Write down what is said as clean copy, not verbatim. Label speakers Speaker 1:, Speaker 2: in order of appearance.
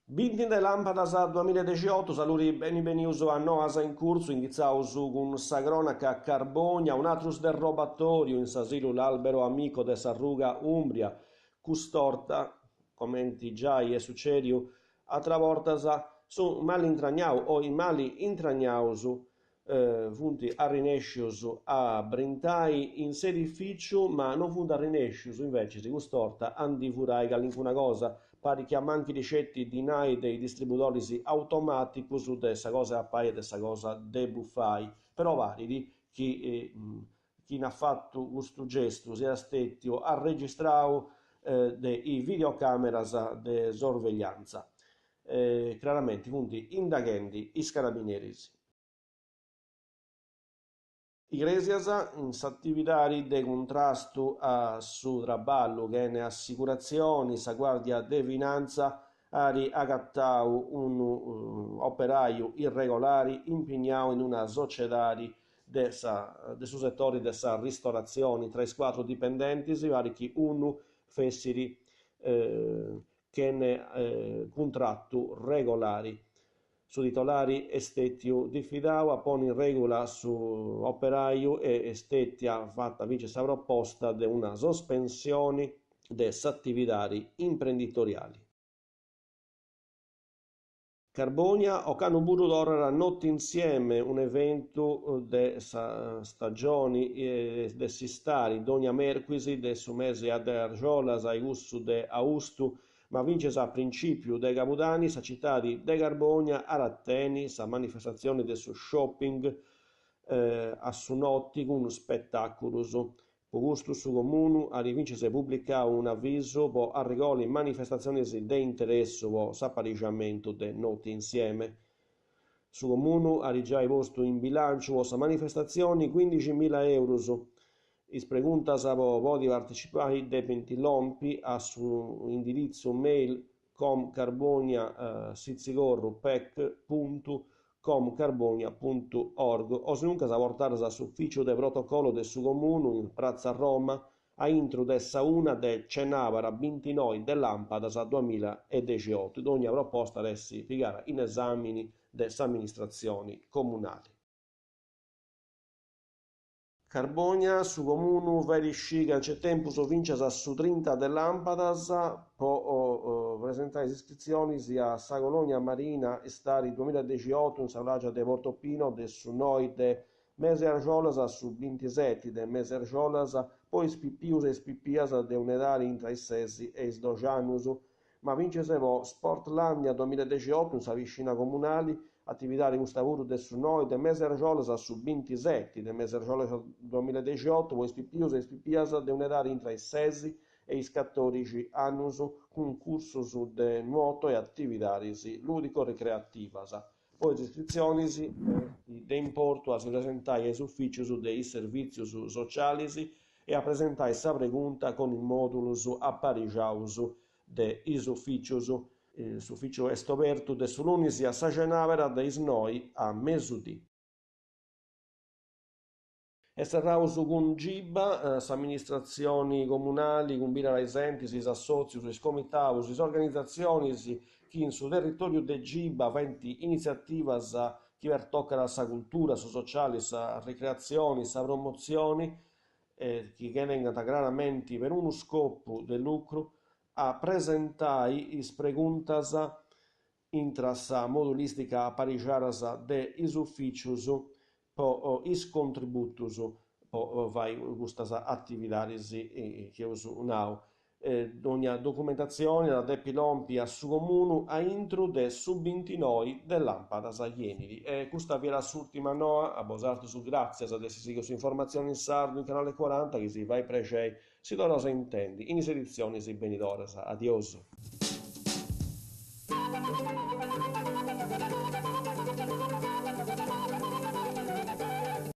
Speaker 1: Binti de làmpadas duamiladexiotu, saludi beni benius a Noas in Curtzu, inghitzaus cun sa crònaca Carbònia, un'atru sderrobatòriu in s'asilu L'Albero Amico de s'arruga Umbria, cust'orta, comenti giai est sucèdiu atras bortas, su malintragnau o is mali intragnaus funt arrinèscius a brintai in s'edifìciu ma non funt arrinèscius invecis cust'orta a ndi furai calincuna cosa, parit chi amanchit sceti dinai de is distribuidoris automàticus de sa cosa 'e papai e de sa cosa de bufai, però parit chi chini at fatu custu gestu siat stètiu arregistrau de is videocàmeras de sorvegliantza. Craramenti funt indaghendi is carabineris. Igrèsias, in s'atividadi de cuntrastu a su traballu chene assicuratzioni, sa Guàrdia de Finantza at agatau unu operaju irregolari impignau in una sociedadi de sa de su setori de sa ristoratzioni, tra is cuatru dipendentis parit chi unu fessit chene cuntratu regolari. Su titolari est stètiu difidau a ponni in règula su operaju e est stètia fata fintzas sa proposta de una sospensioni de s'atividadi imprenditoriali. Carbònia, ocannu puru torrat Notti Insieme, un'eventu de sa stagioni de s'istadi, dònnia mèrcuis de su mesi de argiolas a cussu de austu, ma fintzas a princìpiu de cabudani sa citadi de Carbònia at a tenni sa manifestatzioni de su shopping a su noti cun spetàculus. Po custu su Comunu at fintzas publicau un'avisu po arregolli manifestatzionis de interessu po s'aparixamentu de Notti Insieme. Su Comunu at giai postu in bilànciu po sa manifestatzioni cuindiximila eurus. Is preguntas po podi participai depint lompi a su indiritzu mail comcarbonia sitzigorru pec puntu comcarbonia puntu org o sinuncas portadas a s'Ufìciu de Protocolo de su Comunu in Pratza Roma a intru de sa una de cenàbara bintinoi de làmpadas duamiladexiotu. Dogna proposta at essi pigada in esàmini de s'Amministratzioni comunali. Carbònia, su Comunu fait sciri ca nc'est tempus fintzas a su trinta de làmpadas po presentai is iscritzionis a sa Colònia Marina Istadi duamiladexiotu in sa plàgia de Portopino de su noi de mesi argiolas a su bintiseti de mesi argiolas po is pipius e is pipias de un'edadi intra is ses e is doxi annus. Ma fintzas po Sportlandia duamiladexiotu in sa piscina comunali, atividadi custa puru de su noi de mesi argiolas a su bintiseti de mesi argiolas duamiladexiotu po is pipius e is pipias de un'edadi intra is ses e is catòdixi annus cun cursus de nuoto e atividadis lùdico-ricreativas. Po is iscritzionis est de importu a si presentai a is ufìcius de is servìtzius socialis e a presentai sa pregunta cun is mòdulus aparixaus de is ufìcius. S'ufìciu est obertu de su lunis a sa cenàbara de is noi a mesudì. E serraus cun Giba, s'amministratzioni comunali cumbidat is entis, is assòtzius, is comitaus, is organizatzionis chi in su territòriu de Giba faint initziativas chi pertocant sa cultura, su sociali, sa ricreatzioni, sa promotzioni, chi tengant craramenti perunu scopu de lucru, a presentai is preguntas intra sa modulìstica aparixadas de is ufìcius po is contributus po fai custas atividadis chi eus nau. Dogna documentatzioni at a depi lompi a su Comunu a intru de su bintinoi de làmpadas chi 'enit. E custa fiat s'ùrtima noa, a bosatrus gràtzias de essi sighiu s'informatzioni in sardu in Canale Cuaranta chi si fait prexei Si torraus a intendi in is editzionis benidoras. Adiosu.